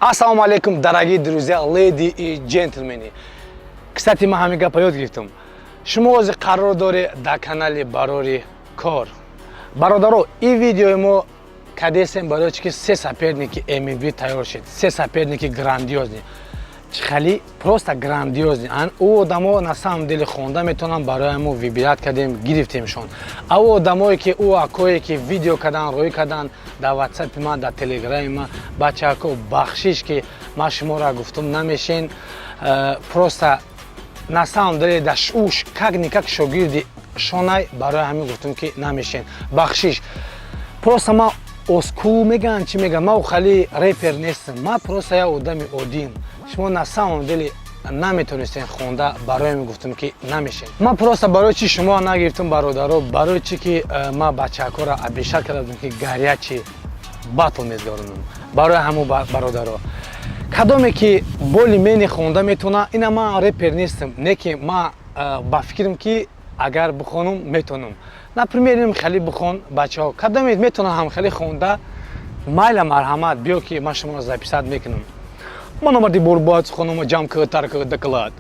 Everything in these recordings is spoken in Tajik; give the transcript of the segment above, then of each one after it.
Ассалому алейкум, дорогие друзья, леди и джентльмены. Кстати, ман ҳамин гапа ёд гирифтам. Шумо ҳозир қарор доред дар канали Барори Кор. Бародаро, ин видеои мо кадесем, барои чи ки се соперники МВ тайёр шид, се соперники грандиозный, хали просто грандиозный. Ӯ одамо на самом деле хонда метавонанд. Барои мо выбирать кардем, гирифтемшон. А ӯ одамое ки, ӯ акое ки видео кардан, рӯй кардан дар Ватсапи ман, дар Телеграми ман, бачаако, бахшиш, ки ман шуморо гуфтум намешен. Просто на самом деле да ӯ как никак шогирди шонай, барои ҳамин гуфтум, ки намешен, бахшиш. Просто ман оскул мегӯянд, чӣ мегӯянд, ман хали репер нестам, ман просто як одами оддием. Шумо на самом деле наметонистем хонда, барои гуфтам, ки намешем. Ман просто барои чи шумо нагирифтам, бародаро? Барои чи ки ман бачаакҳоро обещать карда будам, ки горячий батл мезгаронам. Барои ҳамун, бародаро, кадоме ки более-менее хонда метавона, ина ман репер нестам, не ки ман ба фикрам, ки агар бихонам, метавонам. Например, инам хеле бихон. Бачаҳо, кадоме метавонам ҳам хеле хонда, майла, марҳамат, биё, ки ман шуморо записать мекунам. Ман омади борбояд суханома ҷамъ ки тарк доклад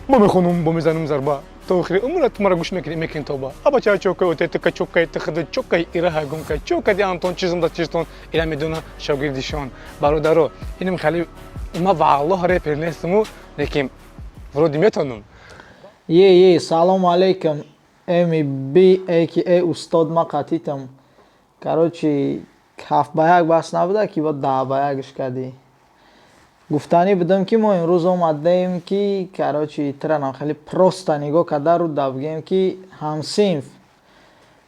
ма мехонам, бо мезанам зарба, то охири умрат мара гӯш мекунӣ, мекунӣ тоба. Абача чокай, отетика чокай, тихда чокай, ираҳа гумкай чокади антон чизм да чизтон ира медона шогирдишон. Бародаро, инам хеле ма валлоҳ репер нестаму, лекин вроде метавонам. Е, е, салому алейкум, МБ ака устод, ма қатитам. Короче, 7-1 бас набуда, ки бо 10-1-ш кардӣ. Гуфтанӣ будам, ки мо имрӯз омадаем, ки, короче, тиранам хеле просто нигоҳ карда рӯ да бигӯем, ки ҳамсинф,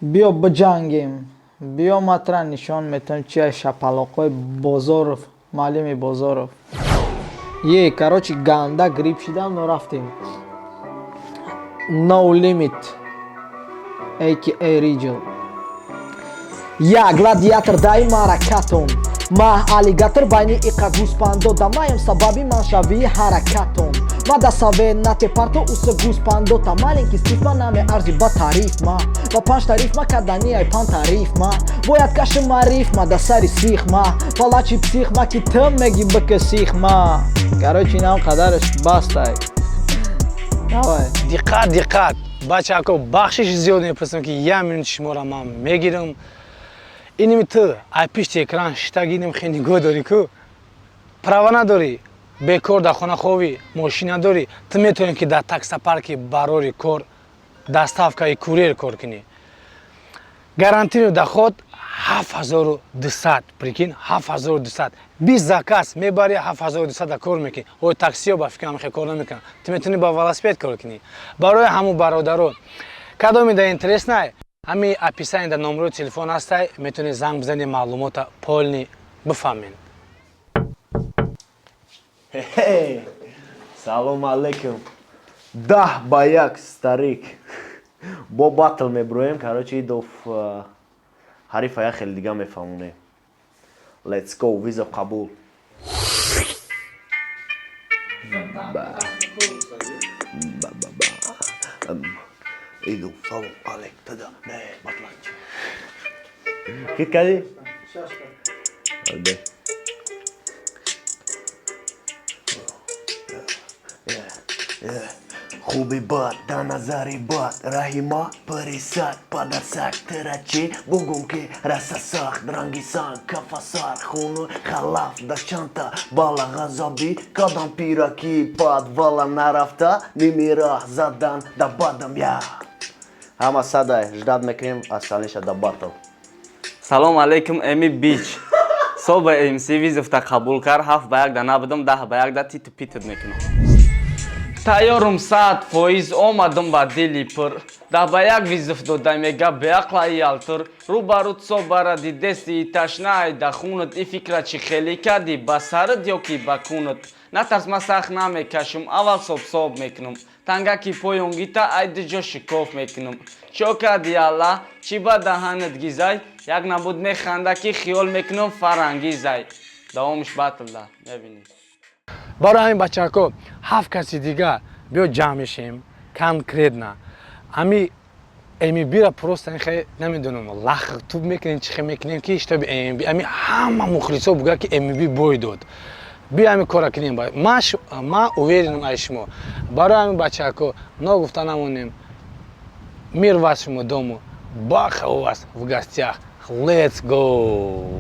биё биҷангем, биё, ма тира нишон метавам чи шапалоқҳои Бозоров, муаллими Бозоров. Е, короче, ганда грипп шидам, но рафтем. No Limit aka Rigel. Я гладиатор даи маъракатон, ма аллигатор байни иқа гӯспандо, дамаем сабаби маншавии ҳаракатон. Ма да саве натепарто уса гӯспандо, та маленький стиф, ма намеарзи ба тариф, ма ба панҷ тариф ма кардани ай пан тариф, ма бояд каши мариф, ма да сари сих, ма палачи псих, ма ки тм меги бика сих ма. Короче, инам қадараш бастай, давай. Диққат, диққат, бачако, бахшиши зиёд мепурсам, ки як минут шуморо ман мегирам. Иними ту ай пишти экран шитаги, иним хе нигоҳ дорӣ ку, права надорӣ, бекор дар хона ховӣ, мошин надорӣ, ту метавонӣ, ки дар таксопарки Барори Кор доставкаи курьер кор кунӣ. Гарантийный доход 7200, прикинь, 7200, 20 заказ мебари, 7200 кор мекунӣ. Ой, таксиё ба фикрам хе кор намекунад. Ту метавонӣ ба велосипед кор кунӣ. Барои ҳамун, бародаро, кадоме да интересный, ҳами описание дар номерои телефон ҳастай, метавонед занг бизанед, маълумота полный бифаҳмед. Хе-хе. Салом алейкум. 10-1, старик. Бо батл меброем, короче, идов ҳарифа як хеле дига мефаҳмонем. Let's go, вызов қабул. Ба. Ба, ба, ба. Идов, салом алейк, тада, не, батланч. Хит кардӣ? Албе. Хуби бад да назари бад, раҳима парисад падарсак тирачи бугум, ки раса сахт ранги санг кафасар хуну халаф да чанта бала ғазаби кадам пираки подвала нарафта ними раҳ задан да бадам я ҳама садай ждать мекунем остальныйша да батл. Салом алейкум, Эми Бич. Соба МС вызовта қабул кард, 7-1 да набудам, 10-1 да титу питуд мекунам. Тайёрум 100%, омадам ба дили пур. 10-1 вызов дода, мега беақлаи ялтур. Рӯ ба рӯ собара дидести ташнаай да хунат, и фикра чӣ хеле кардӣ ба сарат ё ки ба кунат. Натарс, ман сахт намекашум, аввал собсоб мекунам. Тангаки поёнгита ай дуҷо шикоф мекунам. Чо кардӣ, алла, чӣ ба даҳанат гизай? Як набуд механда, ки хиёл мекунам фарангизай. Давомиш батлда мебинӣ. Барои ҳамин, бачаҳако, ҳафт каси дига биё ҷамъ мешем, конкретно ҳами МБ-ра просто хе намедонам, лах туп мекунем, чӣ хе мекунем, ки чтобы МБ ами ҳама мухлисо бугӯяд, ки МБ бой дод. Биё, ҳамин кора кунем. Ман уверен ам ай шумо. Барои ҳамин, бачако, ногуфта намонем: мир вашему дому, Баха у вас в гостях. Let's go!